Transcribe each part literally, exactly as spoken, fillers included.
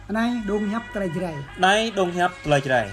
Anai dong hiăp tơlơi Jrai. Anai dong hiăp tơlơi Jrai.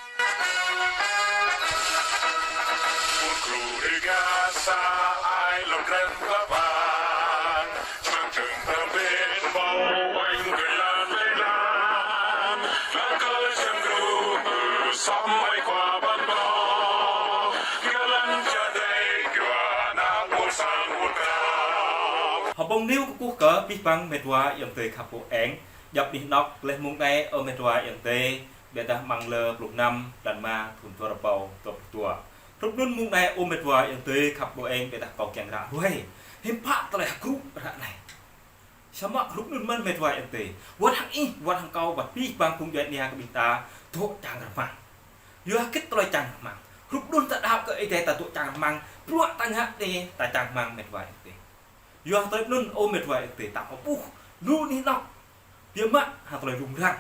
Hơbông niu kơkuh kơ abih bang met wa ayŏng adơi khăp pô eng. Djŏp anih anŏ, laih mông anai ơ met wa ayŏng adơi, biă dah amăng lơ pluh năm, blan rơma, thun dua rơbâo dua pluh dua. Hrup anŭn mông anai ơ met wa ayŏng adơi khăp pô eng, biă dah kâo kiăng ră ruai hiư̆m pă tơlơi hơkrŭ ră anai. Samơ̆ hrup anŭn mơ̆n met wa ayŏng adơi, wơ̆t hăng ih, wơ̆t hăng kâo, wơ̆t abih bang phung djuai ania kơ ƀing ta, dŏ čang rơmang. Yua hơget tơlơi čang rơmang? Hrup anŭn ta đaŏ kơ Ơi Adai ta dŏ čang rơmang, bruă ta ngă anai ta čang rơmang met wa ayŏng adơi. Yua tơlơi anŭn ơ met wa ayŏng adơi, ta pơƀuh lu anih anŏ biă mă hăng tơlơi rŭng răng.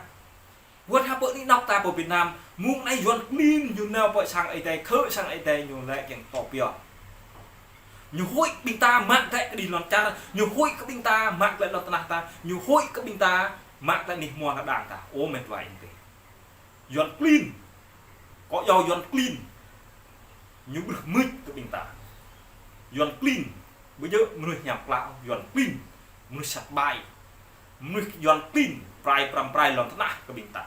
Wơ̆t hăng pơ anih anŏ ta pơ Việt Nam, mông anai Yuan klin ñu nao pơ sang Ơi Adai, khă sang Ơi Adai ñu lĕ kiăng tŏ pioh. Ñu huĭ ƀing ta mă tĕ kơđi lŏn čar, ñu huĭ kơ ƀing ta mă tĕ lŏn tơnah ta, ñu huĭ kơ ƀing ta mă tĕ anih hmua hơđang ta. Ơ met wa ayŏng adơi. Yuan klin. Kâo iâu Yuan klin. Ñu ƀrưh mưč kơ ƀing ta. Yuan klin. Ƀu djơ̆ mơnuih hiam klă, Yuan klin. Mơnuih sat ƀai. Mơnuih Yuan klin. Prai pram prai lŏn tơnah kơ ƀing ta.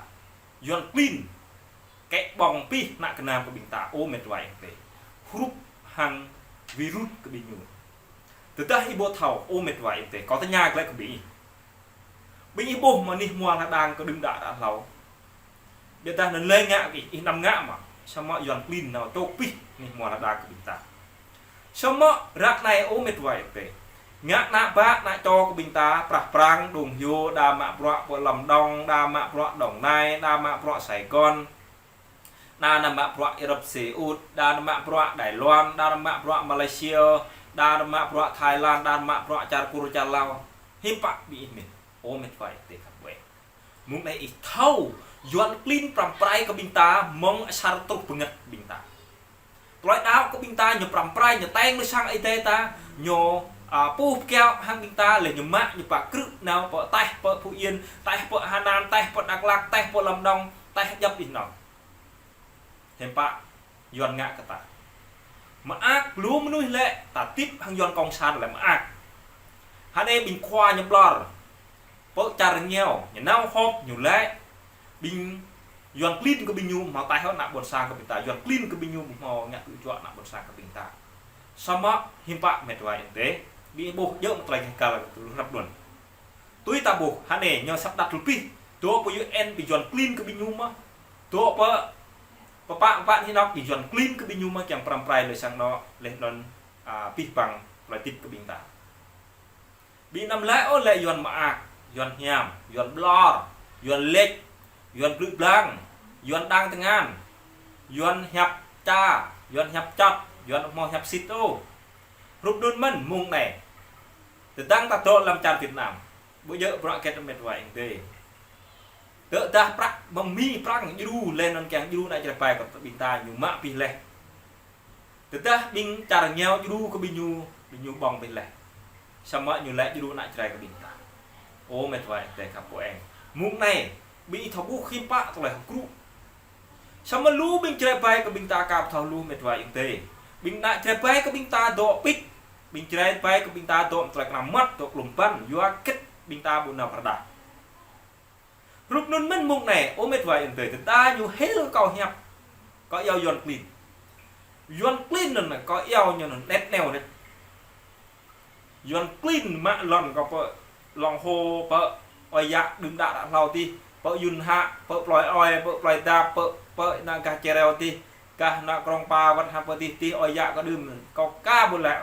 Yuan klin. Kĕ ƀơ̆ng pih ană kơnam kơ ƀing ta. Ơ met wa ayŏng adơi. Hrup hăng virus kơ ƀing ñu. Tơdah ih ƀu thâo, ơ met wa ayŏng adơi, kâo tơña glaĭ kơ ƀing ih. Ƀing ih ƀuh mơ̆ anih hmua hơđang kơ đưm đă đă hlâo. Biă dah anŭn lĕ ngă kơ ih, ih anăm ngă mơ̆. Samơ̆ Yuan klin nao čŏk pih anih hmua hơđang kơ ƀing ta. Samơ̆ ră anai ơ met wa ayŏng adơi, ngă ană bă ană čô kơ ƀing ta, prah prang, dong hyu, đa mă bruă pơ Lâm Đồng, đa mă bruă Đồng Nai, đa mă bruă Sài Gòn. Đa nao mă bruă Ả Rập Xê Út, đa nao mă bruă Đài Loan, đa nao mă bruă Malaysia, đa nao mă bruă Thái Lan, đa nao mă bruă čar Kur čar Lao. Hiư̆m pă ƀing ih mĭn. Ơ met wa ayŏng adơi khăp pô eng. Mông anai ih thâo, Yuan klin pram prai kơ ƀing ta, mơ̆ng asar truh bơngăt ƀing ta. Tơlơi đaŏ kơ ƀing ta, ñu pram prai, ñu teng lui sang Ơi Adai ta, ñu, a, puh pơkiaŏ hăng ƀing ta, laih ñu mă, ñu pă krư̆ nao pơ taih pơ Phú Yên, taih pơ Hà Nam, taih pơ Dak Lak, taih pơ Lâm Đồng, taih djŏp anih anŏ. Hiư̆m pă Yuan ngă kơ ta. Mơak lu mơnuih lĕ ta tĭp hăng Yuan cộng sản lĕ mơak. Hơnai ƀing khua ñu ƀlŏr. Pơ čar rơngiao, ñu nao họp ñu lĕ ƀing Yuan klin kơ ƀing ñu hmâo taih hŏ ană ƀôn sang kơ ƀing ta, Yuan klin kơ ƀing ñu hmâo ngă tŭ juă ană ƀôn sang kơ ƀing ta. Samơ̆ hiư̆m pă met wa ayŏng adơi, ƀing ih ƀuh djơ̆ mơ̆ tơlơi gah gal kơ tơlŭ hrăp đuôn. Tui ta ƀuh, hơnai ñu săp đăt lu pih, dŏ pơ U N ƀing Yuan klin kơ ƀing ñu mơ̆. Dŏ pơ, pơ pă, pă anih anŏ ƀing Yuan klin kơ ƀing ñu mơ̆ kiăng pram prai lui sang anŏ, laih anŭn, a, abih bang tơlơi tĭp kơ ƀing ta. Ƀing anăm laĭ ôh lĕ Yuan mơak, Yuan hiam, Yuan ƀlŏr, Yuan lĕč, Yuan blư̆ blang, Yuan đang tơngan, Yuan hiăp ča, Yuan hiăp čăt, Yuan hmâo hiăp sĭt ôh. Hrup anŭn mơ̆n mông anai. Tơdang ta dŏ lăm čar Việt Nam. Ƀu djơ̆ bruă hơget met wa ayŏng adơi. Tơdah prăk mơ̆ng Mi prăng djru laih anŭn kiăng djru ană Jrai ƀai kơ ƀing ta ñu mă pih laih. Tơdah ƀing čar rơngiao djru kơ ƀing ñu, ƀing ñu ƀơ̆ng pih laih. Samơ̆ ñu lĕ djru ană Jrai kơ ƀing ta. Ơ met wa ayŏng adơi khăp pô eng. Mông anai, ƀing ih thâo ƀuh hiư̆m pă tơlơi hơkrŭ. Samơ̆ lu ƀing Jrai ƀai kơ ƀing ta aka ƀu thâo lu met wa ayŏng adơi. Ƀing ană Jrai ƀai kơ ƀing ta dŏ pĭt. Ƀing Jrai ƀai kơ ƀing ta dŏ tơlơi kơnam mơmŏt, dŏ klum băn, yua hơget ƀing ta ƀu nao pơrơđah. Hrup anŭn mơ̆n mông anai, ơ met wa ayŏng adơi, tơdah ñu hil kâo hiăp. Kâo iâu Yuan klin. Yuan klin anŭn, kâo iâu ñu anŭn, net neo net. Yuan klin mă lŏn kâo pơ Lòng Hồ, pơ Ơi Yă đưm đă đă hlâo tih, pơ Yun Hạ, pơ plơi Ơi, pơ plơi Dap, pơ, pơ ană gah Čeo Reo tih, gah ană Krông Pa wơ̆t hăng pơ tih tih Ơi Yă kơ đưm, kâo aka ƀu lĕ.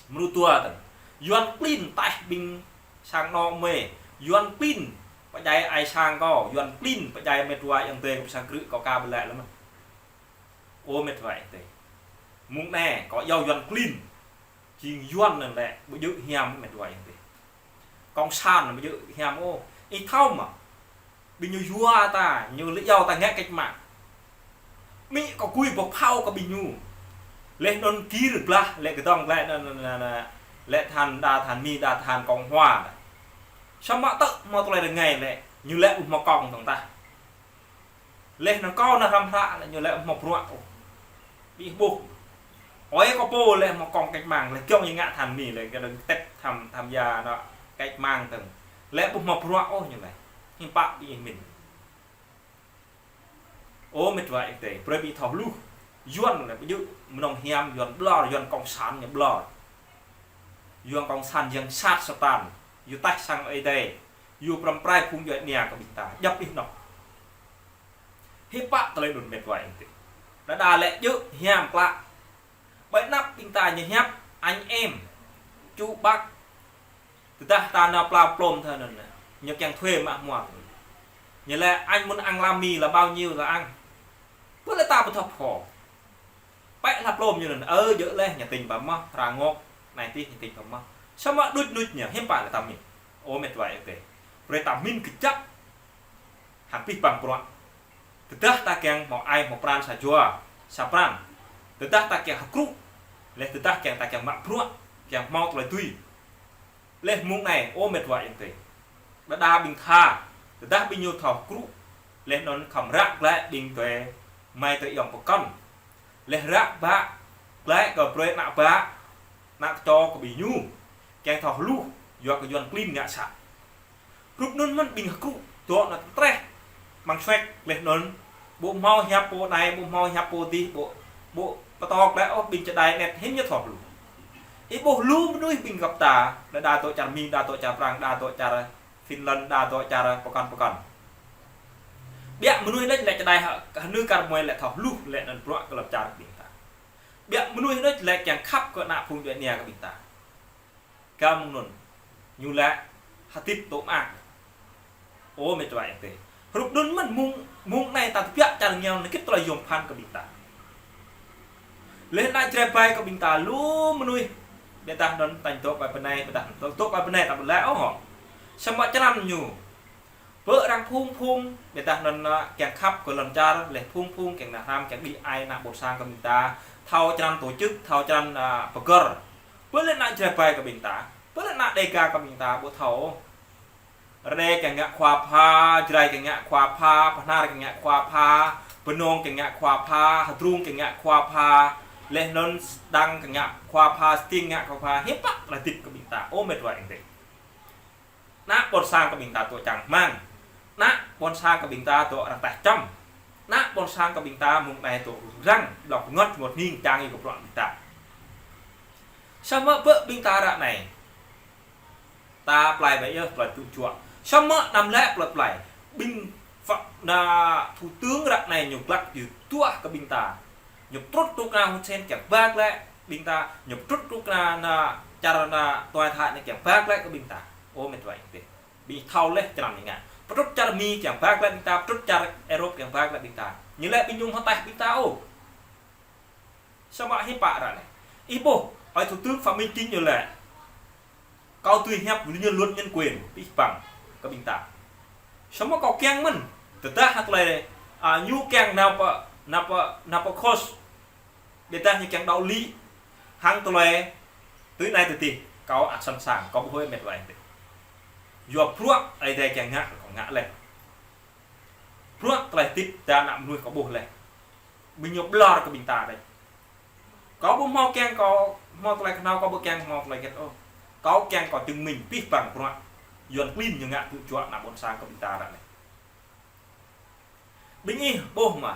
Mrô dua tơ̆n. Yuan klin taih ƀing sang anŏ mơi. Yuan klin pơdjai ai sang kâo. Yuan klin pơdjai met wa ayŏng adơi kâo pơ sang krư̆ kâo aka ƀu lĕ lăm. Ơ met wa ayŏng adơi. Mông anai, kâo iâu Yuan klin. Jing Yuan anŭn lĕ, ƀu djơ̆ hiam met wa ayŏng adơi. Cộng sản ƀu djơ̆ hiam ôh. Ih thâo mơ̆. Ƀing ñu yua ta, ñu lĕ iâu ta ngă cách mạng. Mĭ kơ gui boh phao kơ ƀing ñu. Laih anŭn gir blah, lĕ kơdŏng lĕ anŭn, anŭn, anŭn, lĕ tơhan đa tơhan Mi, đa tơhan Cộng hòa. Samơ̆ tơ̆ hmâo tơlơi rơngai lĕ, Ñu lĕ ƀu hmâo kông tong tah. Leh anŭn kâo nao hrăm hră lĕ ñu lĕ ƀu hmâo bruă ôh. Ƀu ƀuh. Ơi kâo pô lĕ hmâo kông cách mạng, lĕ kiăng ñu ngă than mi, lĕ kơ đơ̆ng tĕt tham, tham gia anŭn cách mạng tơ̆ng. Lĕ ƀu hmâo bruă ôh ñu lĕ. Hiư̆m pă ƀing ih mĭn. Ơ mĕt wa ơi adơi, brơi ƀing ih thâo hluh. Yuan lĕ ƀu djơ̆ mơnơ̆ng hiam, Yuan ƀlŏr, Yuan cộng sản ñu ƀlŏr. Yuan cộng sản yang sat Satan, yua taih sang ơi adơi, yua pơrăm pơrai phung djuai ania kơ ƀing ta, djŏp anih anŏ. Hiư̆m pă tơlơi anŭn mĕt wa ơi adơi. Đơđa lĕ djơ̆ hiam klă. Ƀơi anăp ƀing ta ñu hiăp anh em, ču ƀăk. Tơdah ta nao pla plôm thơ anŭn, ñu kiăng thuê mă hmua. Ñu lĕ anh muốn ăn lăm mi là bao nhiêu là ăn. Pơ lĕ ta ƀu thâo pho. Pĕ hla plôm ñu anŭn, ơ, djơ̆ leh, ñu tĭng pơ mơ̆, hra ngŏk, anai tih ñu tĭng pơ mơ̆. Samơ̆ đuč đuč ñu, hiư̆m pă lĕ ta mĭn. Ơ mĕt wa ơi adơi. Brơi ta mĭn kơjăp. Hăng pih păng bruă. Tơdah ta kiăng hmâo ai hmâo pran sa jua, sa pran. Tơdah ta kiăng hơkrŭ. Leh tơdah kiăng ta kiăng mă bruă, kiăng hmâo tơlơi tui. Leh mơ̆ng anai, ơ mĕt wa ơi adơi. Đơđa ƀing tha, tơdah ƀing ñu thâo hơkrŭ. Leh anŭn khŏm ră glaĭ ƀing tui, mai tui ayŏng pơkŏn. Leh ră ƀă, glaĭ kơ brơi ană ƀă, ană tơčô kơ ƀing ñu. Kiăng thâo hluh, yua kơ Yuan klin ngă sat. Hrup anŭn mơ̆n ƀing hơkrŭ, dŏ anŭn treh. Mơ̆ng suek leh anŭn, ƀu hmâo hiăp pô anai, ƀu hmâo hiăp pô adih, ƀu, ƀu pơtô klĕ ôh ƀing čơđai anet hiư̆m ñu thâo hluh. Ih ƀuh lu mơnuih ƀing găp ta, đa đa dŏ čar Mi, đa dŏ čar Prang, đa dŏ čar Finland, đa dŏ čar pơkŏn pơkŏn. Biă mơnuih anŭn lĕ čơđai hă, hơnư kar mơi lĕ thâo hluh lĕ anŭn bruă kơ lŏn čar ƀing ta. Biă mơnuih anŭn lĕ kiăng khăp kơ ană phung djuai ania kơ ƀing ta. Gơ̆ mơ̆ng anŭn, ñu lĕ hơdip tŏ mơak. Ơ mĕt wa ơi adơi. Hrup anŭn mơ̆n mơ̆ng, mơ̆ng anai ta tơbiă čar ngiao anai kĭt tơlơi yôm phăn kơ ƀing ta. Leh anai Jrai ƀai kơ ƀing ta lu mơnuih. Ƀiădah anŭn tañ dŏ ƀai bơnai, ƀiădah anŭn dŏ ƀai bơnai ta ƀu lĕ ôh hŏ. Samơ̆ črăn ñu. Bơ arăng phung phung, ƀiădah anŭn, ơ, kiăng khăp kơ lŏn čar, leh phung phung kiăng nao hrăm, kiăng đĭ ai ană ƀôn sang kơ ƀing ta, thâo črăn tổ chức, thâo črăn, ơ, pơgơ̆r. Bơ lĕ ană Jrai ƀai kơ ƀing ta, bơ lĕ ană Đêga kơ ƀing ta, ƀu thâo. Rơđê kiăng ngă khua pha, Jrai kiăng ngă khua pha, Bahnar kiăng ngă khua pha, Bơnông kiăng ngă khua pha, Hơdrung kiăng ngă khua pha, leh anŭn Sơdang kiăng ngă khua pha, Stiêng ngă khua pha, hiư̆m pă tơlơi hơdip kơ ƀing ta, ơ mĕt wa ơi adơi. Ană ƀôn sang kơ ƀing ta dŏ čang rơmang. Ană ƀôn sang kơ ƀing ta dŏ arăng taih čăm. Ană ƀôn sang kơ ƀing ta mơ̆ng anai dŏ rŭng răng, ƀlŏk pơngŏt rơngot hning čang yua kơ bruă ƀing ta. Samơ̆ bơ ƀing ta ră anai. Ta plai ƀai yơh, plai tŭ juă. Samơ̆ anăm lĕ plai plai. Ƀing pha-, ană thủ tướng ră anai ñu glăk yua tuah kơ ƀing ta. Ñu pơtrŭt tŭ kơna Hun Sen kiăng ba glaĭ ƀing ta, ñu pơtrŭt tŭ kơna ană čar ană tuai Thái anai kiăng ba glaĭ kơ ƀing ta. Ơ mĕt wa ơi adơi. Ƀing thâo leh črăn ñu ngă. Pơtrŭt čar Mi kiăng ba glaĭ ƀing ta, pơtrŭt čar Europe kiăng ba glaĭ ƀing ta. Ñu lĕ ƀing ñu hơtai ƀing ta ôh. Samơ̆ hiư̆m pă ră anai. Ih ƀuh, ơi thủ tướng Phạm Minh Chính ñu lĕ. Kâo tui hiăp lu ñu luật nhân quyền, pih păng kơ ƀing ta. Samơ̆ kâo kiăng mơ̆n, tơdah hă tơlơi, a, ñu kiăng nao pơ, nao pơ, nao pơ khos. Ƀiădah ñu kiăng đaŏ lĭ, hăng tơlơi, tui anai tơdih, kâo ăt sẵn sàng, kâo ƀu hơi mĕt wa ơi adơi. Yua bruă, ơi adơi kiăng ngă, kâo ngă leh. Bruă tơlơi hơdip ta ană mơnuih kâo ƀuh leh. Ƀing ñu ƀlŏr kơ ƀing ta đĕč. Kâo ƀu hmâo kiăng kâo, hmâo tơlơi kơhnâo kâo ƀu kiăng hmâo tơlơi hơget ôh. Kâo kiăng kâo chứng minh pih păng bruă. Yuan klin ñu ngă tŭ juă ană ƀôn sang kơ ƀing ta ră anai. Ƀing ih ƀuh mơ̆.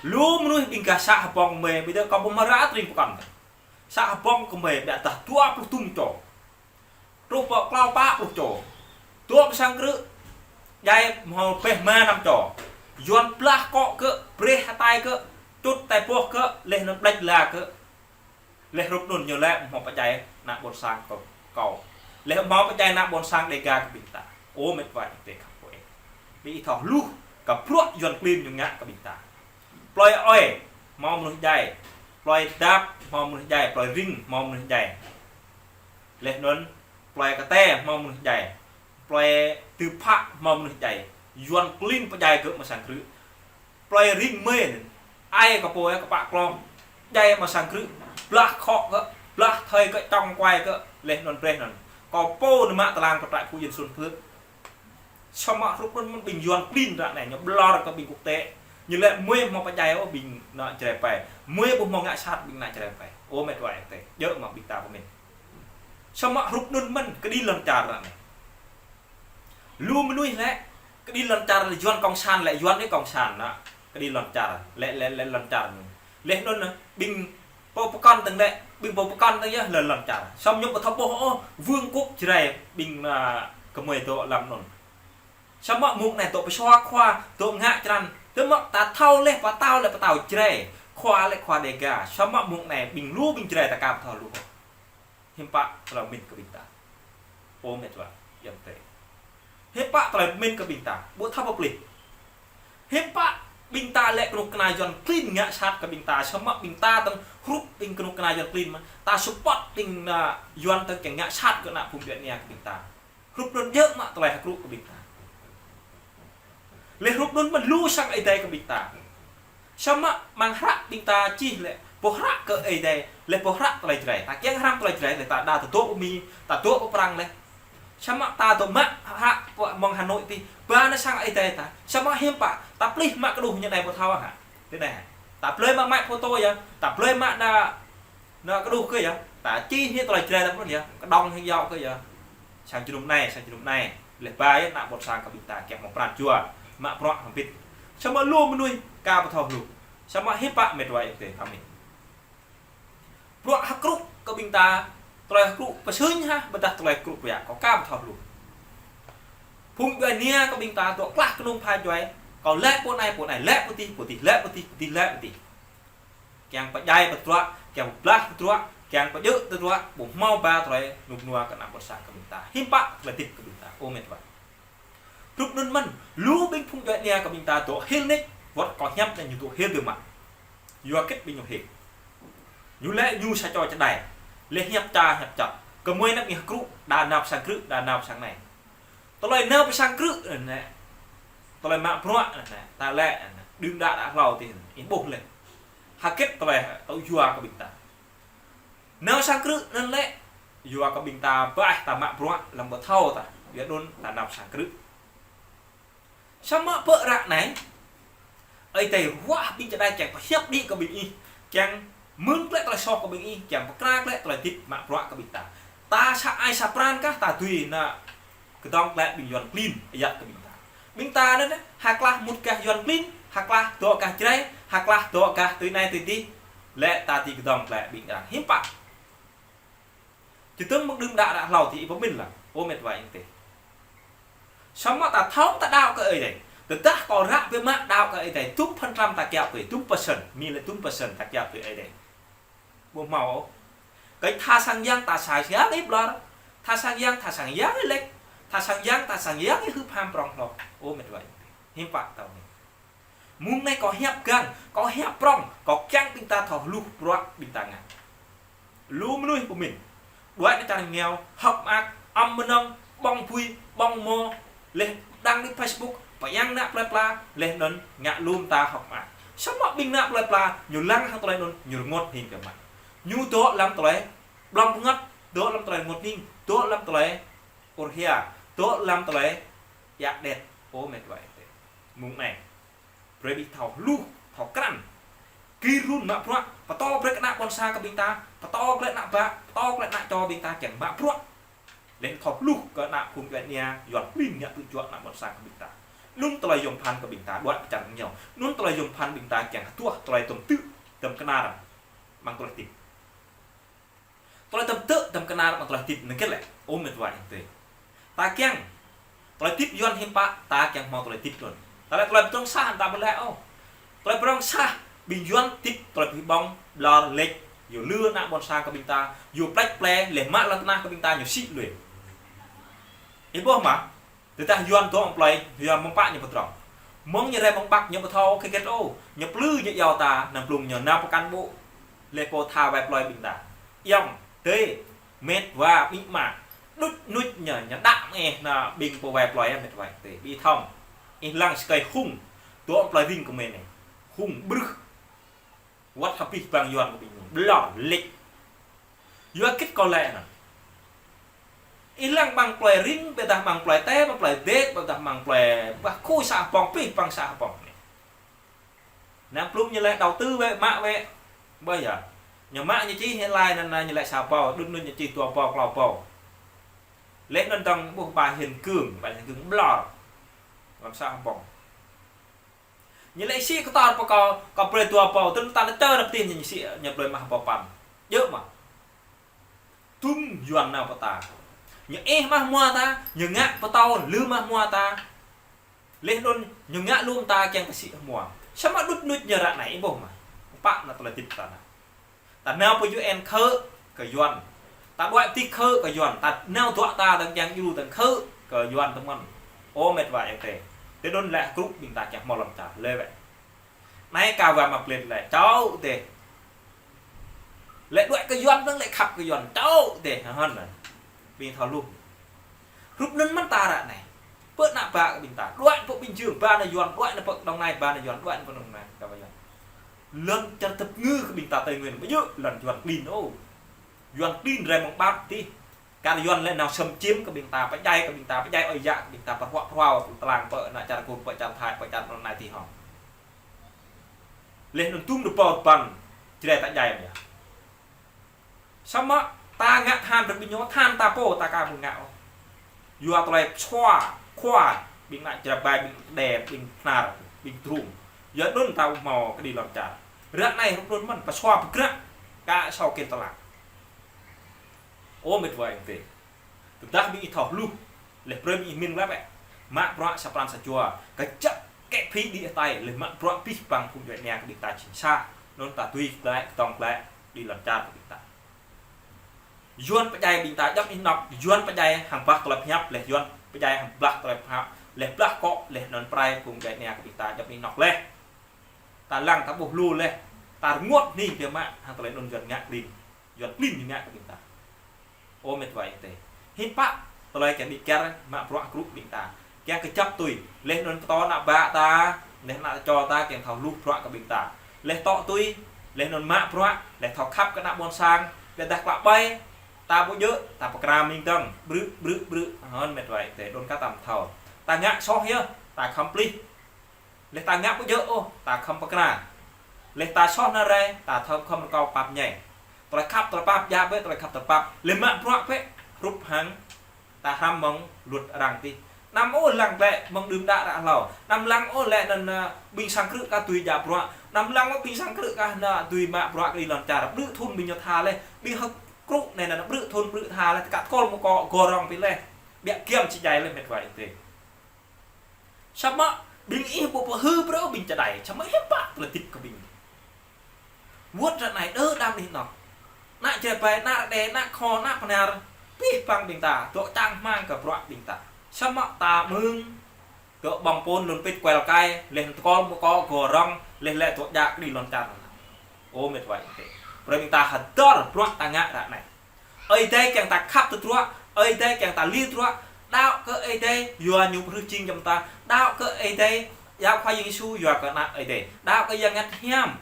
Lu mơnuih ƀing gah să Hơbông mơi, ƀiădah kâo ƀu mă ră tring pơkŏn. Să Hơbông kơ mơi, ƀiădah dua pluh tŭm čô. Truh pơ klâo pă pluh čô. Dŏ pơ sang krư̆. Djai hmâo pĕh ma năm čô. Yuan blah akŏ gơ̆, breh hơtai gơ̆, čut tai boh gơ̆, leh anŭn ƀlĕč la gơ̆. Leh hrup anŭn ñu lĕ hmâo pơdjai ană ƀôn sang kơ kâo. Leh hmâo pơdjai ană ƀôn sang Đêga kơ ƀing ta. Ơ mĕt wa ơi adơi khăp kơ ih. Ƀing ih thâo hluh kơ bruă Yuan klin ñu ngă kơ ƀing ta. Plơi Ơi hmâo mơnuih djai. Plơi Dap hmâo mơnuih djai. Plơi Ring hmâo mơnuih djai. Leh anŭn, plơi Kơte hmâo mơnuih djai. Plơi Tơphă hmâo mơnuih djai. Yuan klin pơdjai gơ̆ amăng sang krư̆. Plơi Ring mơi, ai kơ pô, ai kơ pă klong. Djai amăng sang krư̆. Blah akŏ gơ̆, blah thơi gơ̆, čong kuai gơ̆, leh anŭn breh anŭn. Kâo pô nao mă tơlang pơ trại Phú Yên Xuân Phước. Samơ̆ hrup anŭn mơ̆n ƀing Yuan klin ră anai, ñu ƀlŏr kơ ƀing quốc tế. Ñu lĕ mơi hmâo pơdjai ôh ƀing ană Jrai pơ. Mơi ƀu hmâo ngă sat ƀing ană Jrai pơ. Ơ met wa ayŏng adơi. Djơ̆ mă ƀing ta pơmĭn. Samơ̆ hrup anŭn mơ̆n kơđi lŏn čar ră anai. Lu mơnuih lĕ, kơđi lŏn čar lĕ Yuan cộng sản lĕ, Yuan anai cộng sản anŭn. Kơđi lŏn čar lĕ, lĕ, lĕ lŏn čar ñu. Lĕ anŭn ƀing pô pơkŏn tơ̆ng lĕ, ƀing pô pơkŏn tơ̆ng yơh lĕ lŏn čar. Samơ̆ ñu ƀu thâo ƀuh ôh, vương quốc Jrai ƀing ană kơmơi dŏ lăm anŭn. Samơ̆ mơ̆ng anai dŏ pơsua khua, dŏ ngă črăn. Tơmơ̆ ta thâo lĕ, pơtao lĕ, pơtao Jrai. Khua lĕ khua Dega. Samơ̆ mơ̆ng anai ƀing lu ƀing Jrai ta aka ƀu thâo lu. Hiư̆m pă tơlơi pơmĭn kơ ƀing ta. Ơ met wa ayŏng adơi. Hiư̆m pă tơlơi pơmĭn kơ ƀing ta. Ƀu thâo pơplih. Hiư̆m pă ƀing ta lĕ kơnuk kơna Yuan klin ngă sat kơ ƀing ta. Samơ̆ ƀing ta tơ̆ng hrup ƀing kơnuk kơna Yuan klin mơ̆n. Ta support ƀing ană Yuan tơ̆ng kiăng ngă sat kơ ană phung djuai ania kơ ƀing ta. Hrup anŭn djơ̆ mă tơlơi hơkrŭ kơ ƀing ta. Lĕ hrup anŭn mơ̆n lu sang Ơi Adai kơ ƀing ta. Samơ̆ mơ̆ng hră ƀing ta čih lĕ, pô hră kơ Ơi Adai, lĕ pô hră tơlơi Jrai. Ta kiăng hrăm tơlơi Jrai lĕ, ta đa ta dŏ Mi, ta dŏ Prăng lĕ. Samơ̆ ta dŏ mă hră pơ mơ̆ng Hà Nội tih, ba ană sang Ơi Adai ta. Samơ̆ hiư̆m pă, ta plih mă kơđuh ñu anai ƀu thâo hă. Tui anai hă. Ta plih mă mă photo yơh, ta plih mă ană ană kơđuh kơ yơh, ta čih hĭ tơlơi Jrai ta pơmĭn yơh, kơđŏng hĭ yơh kơ yơh. Sang jơnum anai, sang jơnum anai, lĕ ba yơh ană ƀôn sang kơ ƀing ta kiăng mă pran jua, mă bruă hơbĭt. Samơ̆ lu mơnuih aka ƀu thâo lu. Samơ̆ hiư̆m pă met wa ayŏng adơi ta pơmĭn. Bruă hơkrŭ kơ ƀing ta, tơlơi hơkrŭ pơsư̆ hă, ƀôdah tơlơi hơkrŭ pơyă, kâo aka ƀu thâo lu. Phung djuai ania kơ ƀing ta dŏ klah kơnung pha djuai, kâo lĕ pô anai, pô anai, lĕ pô tih, pô tih, lĕ pô tih, pô tih, lĕ pô tih. Kiăng pơdjai pơtruă, kiăng pơblah pơtruă, kiăng pơjơ̆ pơtruă, ƀu hmâo ba tơlơi rơnŭk rơnua kơ ană ƀôn sang kơ ƀing ta. Hiư̆m pă tơlơi hơdip kơ ƀing ta, ơ met wa. Hrup anŭn mơ̆n, lu ƀing phung djuai ania kơ ƀing ta dŏ hil nik, wơ̆t kâo hiăp anai ñu dŏ hil biă mă. Yua hơget ƀing ñu hil. Ñu lĕ ñu sa čô čơđai. Lĕ hiăp ča hiăp čăt. Kơmơi anăp ih hơkrŭ, đa nao pơ sang krư̆, đa nao pơ sang anai. Tơlơi nao pơ sang krư̆ anŭn lĕ. Tơlơi mă bruă anŭn lĕ. Ta lĕ anŭn. Đưm đă đă hlâo tih anŭn. Ih ƀuh lĕ. Hơget tơlơi tŭ yua kơ ƀing ta. Nao sang krư̆ anŭn lĕ. Yua kơ ƀing ta ƀai ta mă bruă lăm ƀu thâo ta. Yua anŭn ta nao pơ sang krư̆. Samơ̆ pơ ră anai, Ơi Adai ruah ƀing čơđai kiăng pơhiăp đĭ kơ ƀing ih, kiăng mưn klĕ tơlơi soh kơ ƀing ih, kiăng pơkra klĕ tơlơi hơdip mă bruă kơ ƀing ta. Ta sa ai sa pran kah ta dưi ană kơdŏng klĕ ƀing Yuan klin ayăt kơ ƀing ta. Ƀing ta anŭn, ha klah mŭt gah Yuan klin, ha klah dŏ gah Jrai, ha klah dŏ gah tui anai tui adih, lĕ ta dưi kơdŏng klĕ ƀing arăng. Hiư̆m pă. Čơdơ̆ng mơ̆ng đưm đă đă hlâo tih ih pơmĭn lăng, ơ met wa ayŏng adơi. Samơ̆ ta thâo ta đaŏ kơ Ơi Adai. Tơdah kâo ră biă mă đaŏ kơ Ơi Adai, dŭm phần trăm ta kiaŏ tui, dŭm percent, Mi lĕ dŭm percent ta kiaŏ tui Ơi Adai. Ƀu hmâo ôh. Kơ tha sang yang ta sang yang ih ƀlŏr. Tha sang yang, tha sang yang ih lĕč. Tha sang yang, tha sang yang ih hưp ham prŏng hlŏng. Ơ met wa ayŏng adơi. Hiư̆m pă tơlơi anai. Mơ̆ng anai kâo hiăp găn, kâo hiăp prŏng, kâo kiăng ƀing ta thâo hluh bruă ƀing ta ngă. Lu mơnuih pơmĭn. Đuaĭ ană čar rơngiao, hơ̆k mơak, ăm mơnơ̆ng, ƀơ̆ng apui, ƀơ̆ng mô, lĕ đăng đi Facebook, pơyang ană plơi pla, lĕ anŭn ngă lŏm ta hơ̆k mơak. Samơ̆ ƀing ană plơi pla, ñu lăng hăng tơlơi anŭn, ñu rơngot hĭ kơ mă. Ñu dŏ lăm tơlơi, blŏng pơngăt, dŏ lăm tơlơi rơngot hĭ, dŏ lăm tơlơi, ur hia, dŏ lăm tơlơi, yak đet, ơ met wa ayŏng adơi. Mơ̆ng anai. Brơi ƀing thâo hluh, thâo krăn. Gir run mă bruă, pơtô brơi kơ ană ƀôn sang kơ ƀing ta, pơtô klĕ ană bă, pơtô klĕ ană čô ƀing ta kiăng mă bruă. Lĕ thâo hluh kơ ană phung djuai ania, Yuan klin ngă tŭ juă ană ƀôn sang kơ ƀing ta. Anŭn tơlơi yôm phăn kơ ƀing ta, đuaĭ pơčar rơngiao. Anŭn tơlơi yôm phăn ƀing ta kiăng hơduah tơlơi tơm tư̆, tơm kơnar. Mơ̆ng tơlơi hơdip. Tơlơi tơm tư̆, tơm kơnar, mơ̆ng tơlơi hơdip anŭn hơget lĕ. Ơ met wa ayŏng adơi. Ta kiăng. Tơlơi hơdip Yuan hiư̆m pă, ta kiăng hmâo tơlơi hơdip anŭn. Ta lĕ tơlơi pơdrŏng sah ta ƀu lĕ ôh. Tơlơi pơdrŏng sah, ƀing Yuan hơdip tơlơi pơhiăp ƀơ̆ng, ƀlŏr, lĕč, yua lư ană ƀôn sang kơ ƀing ta, yua plĕč plĕ, lĕ mă lŏn tơnah kơ ƀing ta, ñu sĭ lui. Ih ƀuh mơ̆, tơdah Yuan dŏ mơ̆ng plơi, Yuan mơ̆ng pă ñu pơdrŏng. Mơ̆ng ñu rai mơ̆ng Bắc ñu ƀu thâo kơ hơget ôh, ñu plư ñu iâu ta, anăm blung ñu nao pơkăn ƀô̆. Lĕ pô tha wai plơi ƀing ta. Ayŏng, adơi, met wa, amĭ ama. Đŭč nuč ñu, ñu đăk mơ̆ ih ană ƀing pô wai plơi met wa adơi. Ƀing thâo. Ih lăng sơkơi hung. Dŏ mơ̆ng plơi ring kơ mơi anai. Hung ƀrưh. Wơ̆t hơbĭt ƀing Yuan kơ ƀing ñu. Ƀlŏr, lĕč. Yua hơget kâo lĕ anŭn. Ih lăng amăng plơi Ring, ƀôdah amăng plơi Tê, amăng plơi Dek, ƀôdah amăng plơi bah khu xã Hbông, pih păng xã Hbông anai. Anăm blung ñu laĭ đầu tư wĕ, mă wĕ. Ƀơi yơh. Ñu mă ñu čih hĭ laĭ anŭn, ñu laĭ sa rơbâo, đŭt đŭt ñu čih dua rơbâo, klâo rơbâo. Laih anŭn dơ̆ng ƀuh ƀa Hiên Cương, ƀa Hiên Cương ƀlŏr. Amăng xã Hbông. Ñu laĭ sĭ kơtor pơkŏ, kơ brơi dua rơbâo, tơl ta nao čơ nao pơtih ñu sĭ, ñu brơi mă rơbâo păn. Djơ̆ mơ̆. Dŭm Yuan nao pơ ta. Ñu ih mă hmua ta, ñu ngă pơtâo lư mă hmua ta. Laih anŭn ñu ngă lŏm ta kiăng ta sĭ hmua. Samơ̆ đŭt đŭt ñu ră anai ih ƀuh mơ̆. Pă ană tơlơi hơdip ta anai. Ta nao pơ U N khơ̆ kơ Yuan. Ta đuaĭ pơtih khơ̆ kơ Yuan. Ta nao duă ta dơ̆ng kiăng djru dơ̆ng khơ̆ kơ Yuan tơmơ̆n. Ơ met wa ayŏng adơi. Tơl anŭn lĕ krŭ ƀing ta kiăng hmâo lŏn čar. Lĕ wĕ. Anai kâo wă mă plĕt lĕ, čŏk dêh. Lĕ đuaĭ kơ Yuan dơ̆ng lĕ khăp kơ Yuan, čŏk dêh, hơnơ̆ng. Ƀing thâo hluh. Hrup anŭn mơ̆n ta ră anai. Pơ ană bă kơ ƀing ta. Đuaĭ pơ Bình Dương ba nao Yuan, đuaĭ nao pơ Đồng Nai ba nao Yuan, đuaĭ nao pơ Đồng Nai ba nao Yuan. Lŏn čar tơpơngư kơ ƀing ta Tây Nguyên, ƀu djơ̆ lŏn Yuan klin ôh. Yuan klin rai mơ̆ng ƀap tih. Kar Yuan lĕ nao xâm chiếm kơ ƀing ta, pơdjai kơ ƀing ta, pơdjai ơi yă kơ ƀing ta, pơhuă pơhuao tơlang pơ ană čar Kur, pơ čar Thái, pơ čar anŭn anai tih hŏng. Laih anŭn dŭm rơbâo rơbăn, Jrai ta djai mơ̆ yơh. Samơ̆ ta ngă than brơi ƀing ñu, than ta pô, ta aka ƀu ngă ôh. Yua tơlơi pơsua, khua, ƀing ană Jrai ƀai, ƀing Đê, ƀing Bơhnar, ƀing Drung. Yua anŭn ta ƀu hmâo kơđi lŏn čar. Ră anai hrup anŭn mơ̆n, pơsua pơgră, aka sâo kil tơlang. Ơ met wa ayŏng adơi. Tơdah ƀing ih thâo hluh, laih brơi ƀing ih min lăp ĕ. Mă bruă sa pran sa jua, kơjăp kĕ phi đĭ hơtai, laih mă bruă pih păng phung djuai ania kơ ƀing ta jing sa, anŭn ta dưi glaĭ, kơdŏng glaĭ, đĭ lŏn čar kơ ƀing ta. Yuan pơdjai ƀing ta djŏp anih anŏ, Yuan pơdjai hăng blah tơlơi pơhiăp, laih Yuan pơdjai hăng blah tơlơi pơhiăp, laih blah akŏ, laih anŭn pơrai phung djuai ania kơ ƀing ta djŏp anih anŏ laih. Ta lăng ta ƀuh lu laih, ta rơngot hning biă mă, hăng tơlơi anŭn Yuan ngă klin. Yuan klin ñu ngă kơ ƀing ta. Ơ met wa ayŏng adơi. Hiư̆m pă, tơlơi kiăng đĭ kyar mă bruă krŭ ƀing ta. Kiăng kơjăp tui, laih anŭn pơtô ană bă ta, laih ană čô ta kiăng thâo hluh bruă kơ ƀing ta. Laih tŏ tui, laih anŭn mă bruă, laih thâo khăp kơ ană ƀôn sang, laih dah klă ƀai, ta ƀu djơ̆, ta pơkra mơ̆ng dơ̆ng, brư̆, brư̆, brư̆, hơnơ̆ng met wa ayŏng adơi, đôn kơ ta thâo. Ta ngă soh yơh, ta khŏm plih. Laih ta ngă ƀu djơ̆ ôh, ta khŏm pơkra. Laih ta soh nao rai, ta thâo khŏm rơkâo pap ñai. Tơlơi khăp tơlơi pap, djă bĕ tơlơi khăp tơlơi pap. Laih mă bruă bĕ, hrup hăng ta hrăm mơ̆ng luật arăng tih. Anăm ôh lăng glaĭ mơ̆ng đưm đă ră hlâo. Anăm lăng ôh lĕ anŭn, ơ, ƀing sang krư̆ kah dưi djă bruă. Anăm lăng ôh ƀing sang krư̆ kah anŭn dưi mă bruă kơ đĭ lŏn čar. Brư̆ thŭn ƀing ñu tha laih. Ƀing hơ̆k krŭ anai anŭn brư̆ thŭn brư̆ tha laih. Tơkă tơkol mơ̆ng akŏ gơrong ƀing laih. Biă giăm či djai laih met wa ayŏng adơi. Samơ̆ ƀing ih ƀu pơhư̆ brơi ƀing čơđai, samơ̆ hiư̆m pă tơlơi hơdip kơ ƀing. Wơ̆t ră anai đơ đam anih anŏ. Ană Jrai ƀai, ană Đê, ană Kho, ană Bơhnar, pih păng ƀing ta, dŏ čang hmang kơ bruă ƀing ta. Samơ̆ ta mơ̆ng, dŏ ƀơ̆ng pôn lŏn pĭt kuel kai, laih tơkol mơ̆ng akŏ gơrong, laih lĕ dŏ djă kơ đĭ lŏn čar. Ơ met wa ayŏng adơi. Brơi ƀing ta hơdơr bruă ta ngă ră anai. Ơi Adai kiăng ta khăp tơdruă, Ơi Adai kiăng ta li tơdruă, đaŏ kơ Ơi Adai, yua ñu pơhrưh jing giăm ta, đaŏ kơ Ơi Adai, đaŏ Khua Yang Yêsu, yua kơ ană Ơi Adai, đaŏ kơ Yang Bơngăt Hiam,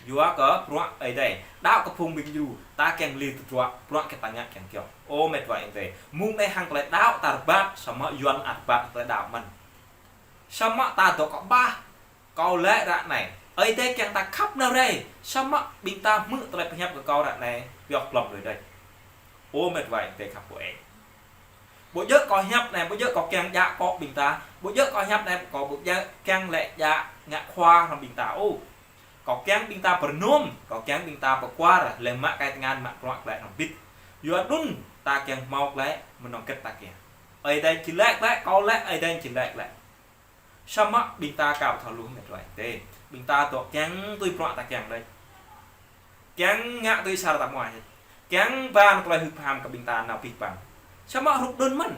yua kơ bruă Ơi Adai, đaŏ kơ phung ƀing djru, ta kiăng li tơdruă, bruă kơ ta ngă kiăng kơyâo. Ơ met wa ayŏng adơi, mơ̆ng anai hăng tơlơi đaŏ ta rơbat, samơ̆ Yuan ăt rơbat tơlơi đaŏ mơ̆n. Samơ̆ ta dŏ kơ ƀah, kâo laĭ ră anai. Ơi Adai kiăng ta khăp nao rai. Samơ̆ ƀing ta hmư̆ tơlơi pơhiăp kơ kâo ră anai. Pioh glŏm lui đĕč. Ơ met wa ayŏng adơi khăp pô ĕ. Ƀu djơ̆ kâo hiăp anai, ƀu djơ̆ kâo kiăng djă akŏ ƀing ta. Ƀu djơ̆ kâo hiăp anai, kâo ƀu djơ̆ kiăng lĕ djă ngă khua hrŏm ƀing ta. Ơ. Kâo kiăng ƀing ta pơrơnŭm, kâo kiăng ƀing ta pơkuar, lĕ mă kai tơngan mă bruă glaĭ hrŏm bit. Yua anŭn ta kiăng hmâo glaĭ mơnơ̆ng kĕt ta kiăng. Ơi Adai či laĭ glaĭ, kâo laĭ, Ơi Adai či laĭ glaĭ. Samơ̆ ƀing ta aka ƀu thâo hluh met wa ayŏng adơi. Ƀing ta dŏ kiăng tui bruă ta kiăng đĕč. Kiăng ngă tui sa ta mơai. Kiăng ba anŭn tơlơi hưp ham kơ ƀing ta nao pih păng. Samơ̆ hrup anŭn mơ̆n.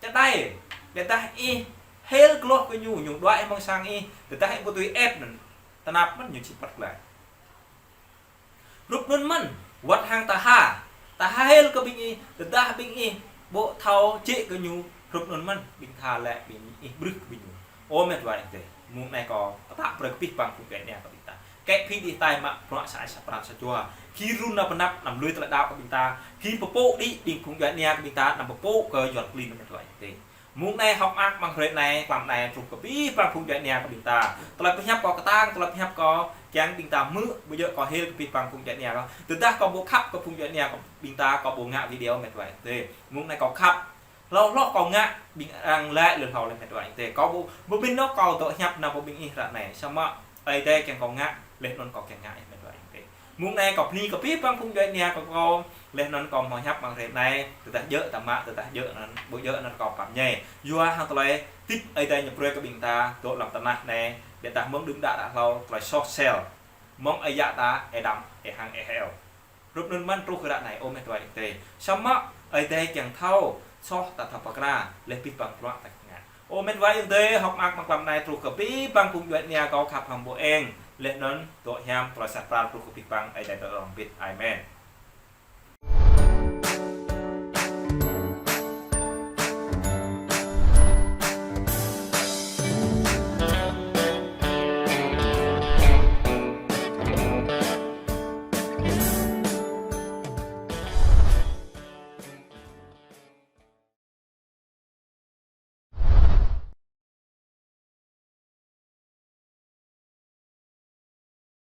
Čơđai. Tơdah ih hil glŏh kơ ñu, ñu đuaĭ mơ̆ng sang ih. Tơdah ih ƀu tui ĕp anŭn. Tơnap mơ̆n ñu či păt glaĭ. Hrup anŭn mơ̆n, wơ̆t hăng ta ha. Ta ha hil kơ ƀing ih, tơdah ƀing ih, ƀu thâo jĕ kơ ñu, hrup anŭn mơ̆n, ƀing tha lĕ ƀing ih brưh kơ ƀing ñu. Ơ met wa ayŏng adơi, mơ̆ng anai kâo, pơtă brơi kơ pih păng phung djuai ania kơ ƀing ta. Kĕ phi đĭ hơtai mă bruă sa ai sa pran sa jua. Gir run nao pơ anăp anăm lui tơlơi đaŏ kơ ƀing ta. Gir pơpŭ đĭ ƀing phung djuai ania kơ ƀing ta anăm pơpŭ kơ Yuan klin met wa ayŏng adơi. Mơ̆ng anai hơ̆k mơak amăng hrơi anai, tlam anai truh kơ abih bang phung djuai ania kơ ƀing ta. Tơlơi pơhiăp kâo kơtang, tơlơi pơhiăp kâo kiăng ƀing ta hmư̆, ƀu djơ̆ kâo hil kơ abih bang phung djuai ania kâo. Tơdah kâo ƀu khăp kơ phung djuai ania kơ ƀing ta, kâo ƀu ngă video met wa ayŏng adơi. Mơ̆ng anai kâo khăp. Hlâo hloh kâo ngă, ƀing arăng laĭ lui hlâo laih met wa ayŏng adơi. Kâo ƀu, ƀu ƀing anŭn kâo dŏ hiăp nao pơ ƀing ih ră anai. Samơ̆ Ơi Adai kiăng kâo ngă, laih anŭn kâo kiăng ngă ih met wa ayŏng adơi. Mơ̆ng anai kâo bơni kơ abih bang phung djuai ania kâo, laih anŭn kâo hmâo hiăp amăng hrơi anai, tơdah djơ̆ ta mă, tơdah djơ̆ anŭn, ƀu djơ̆ anŭn kâo pap ñai. Yua hăng tơlơi hơdip Ơi Adai ñu brơi kơ ƀing ta, dŏ lăm tơnah anai, biă dah mơ̆ng đưm đă đă hlâo, tơlơi soh sel. Mơ̆ng ơi yă ta, Ơi Adam, Ơi Hăng, Ơi Hêwa. Rup anŭn mơ̆n truh ră anai, ơ met wa ayŏng adơi. Samơ̆ Ơi Adai kiăng thâo, soh ta thâo pơkra, laih abih bang bruă ta ngă. Ơ met wa ayŏng adơi, hơ̆k mơak amăng tlam anai truh kơ abih bang phung djuai ania kâo khăp hăng ƀu eng, laih anŭn dŏ hiam, tơlơi sat pral truh kơ abih bang, Ơi Adai dŏ hrŏm hơbĭt. Amen.